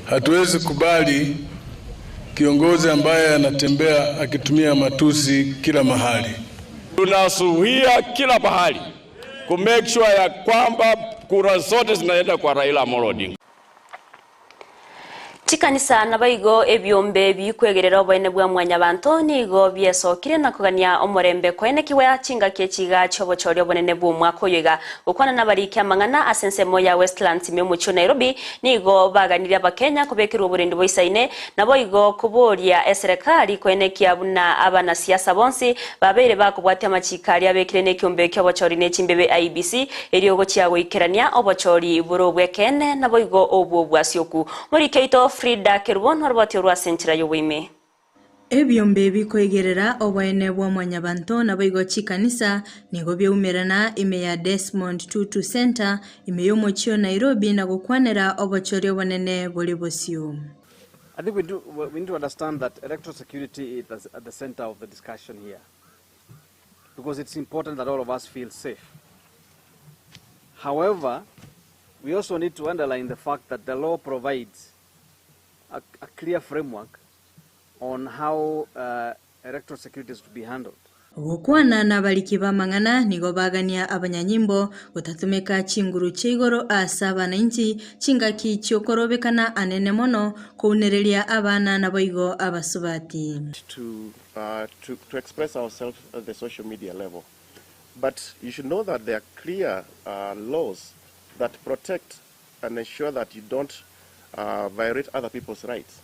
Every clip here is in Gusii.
Hatuwezi kubali kiongozi ambaye anatembea akitumia matusi kila mahali. Tunasuhia kila pahali ku make sure ya kwamba kura zote zinaenda kwa Raila Amolo Odinga. Chikanisa naboigo ebiombe bikwegerera oboene bwa Mwanyabanto nigo biesokire na kogania omorembe koenekigwa chingaki echi iga chi'obochori obonene bw'omwaka oyo iga. Gokwana nabariki amang'ana ase ensemo ya Westlands ime omochie o Nairobi nigo baganirie Abakenya kobekerwa oborendi boisaine naboigo koboria eserekari koenekia buna abanasiasa bonsi babeire bakobwatia amachiko aria abekire nekiombe ki'obochori ne chimbebe IEBC erio gochia goikerania obochori bore obw'ekeene naboigo obwo bwasioku. Morike oito Frida Kerubo noroboti orwo ase enchera y'oboime. Ebiombe bikoigerera oboene bwa Mwanyabanto naboigo chikanisa nigo biaumerana ime ya Desmond Tutu Centre ime y'omochie o Nairobi na gokwanera obochori obonene bore bosio. I think we, do, we need to understand that electoral security is at the center of the discussion here because it's important that all of us feel safe. However, we also need to underline the fact that the law provides a, a clear framework on how uh, electoral security is to be handled. Gokwana nabariki b'amang'ana nigo bagania abanyanyimbo gotatumeka chinguru chia igoro ase abanainchi chingaki chiokorobekana anene mono kounereria abana naboigo abasubati. To, uh, to, to express ourselves at the social media level. But you should know that there are clear uh, laws that protect and ensure that you don't uh, violate other people's rights.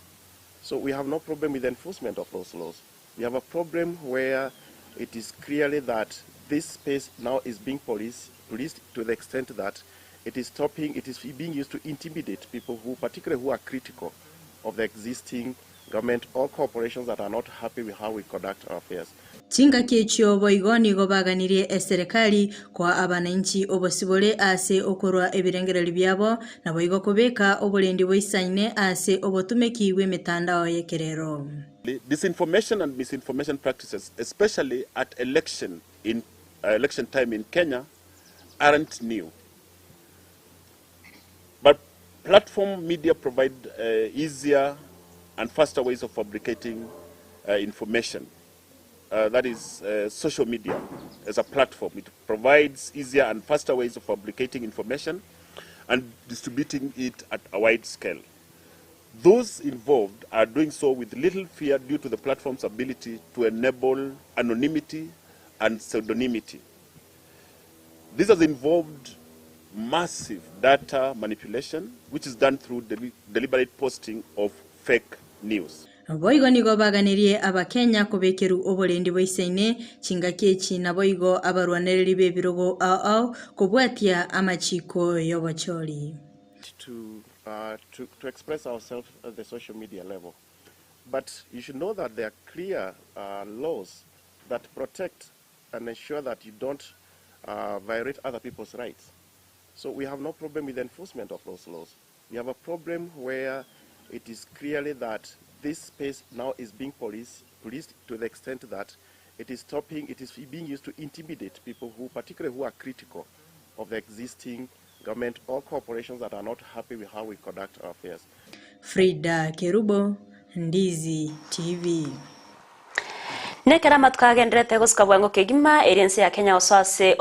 So we have no problem with the enforcement of those laws. We have a problem where it is clearly that this space now is being policed, policed to the extent that it is stopping, it is being used to intimidate people who, particularly who are critical of the existing government or corporations that are not happy with how we conduct our affairs. Chingaki echio boigo nigo baganirie eserekari koa abanainchi obosibore ase okorwa ebirengererio biabo naboigo kobeka oborendi boisaine ase obotumeki bw'emetandao y'ekerero. Disinformation and misinformation practices, especially at election in uh, election time in Kenya, aren't new. But platform media provide uh, easier and faster ways of fabricating uh, information. Uh, that is uh, social media as a platform. It provides easier and faster ways of fabricating information and distributing it at a wide scale. Those involved are doing so with little fear due to the platform's ability to enable anonymity and pseudonymity. This has involved massive data manipulation, which is done through deliberate posting of fake news. Boigo nigo baganirie Abakenya kobekeru oborendi boisaine chingaki echi naboigo abarwanereri b'ebirogo ao ao kobwatia amachiko y'obochori. To, uh, to, to express ourselves at the social media level. But you should know that there are clear uh, laws that protect and ensure that you don't uh, violate other people's rights. So we have no problem with the enforcement of those laws. We have a problem where it is clearly that this space now is being policed, policed to the extent that it is stopping, it is being used to intimidate people who, particularly who are critical of the existing government or corporations that are not happy with how we conduct our affairs. Frida Kerubo, Ndizi TV. Nekero amatuko agenderete gosuka bwango kegima eri ense ya Kenya gosoa ase.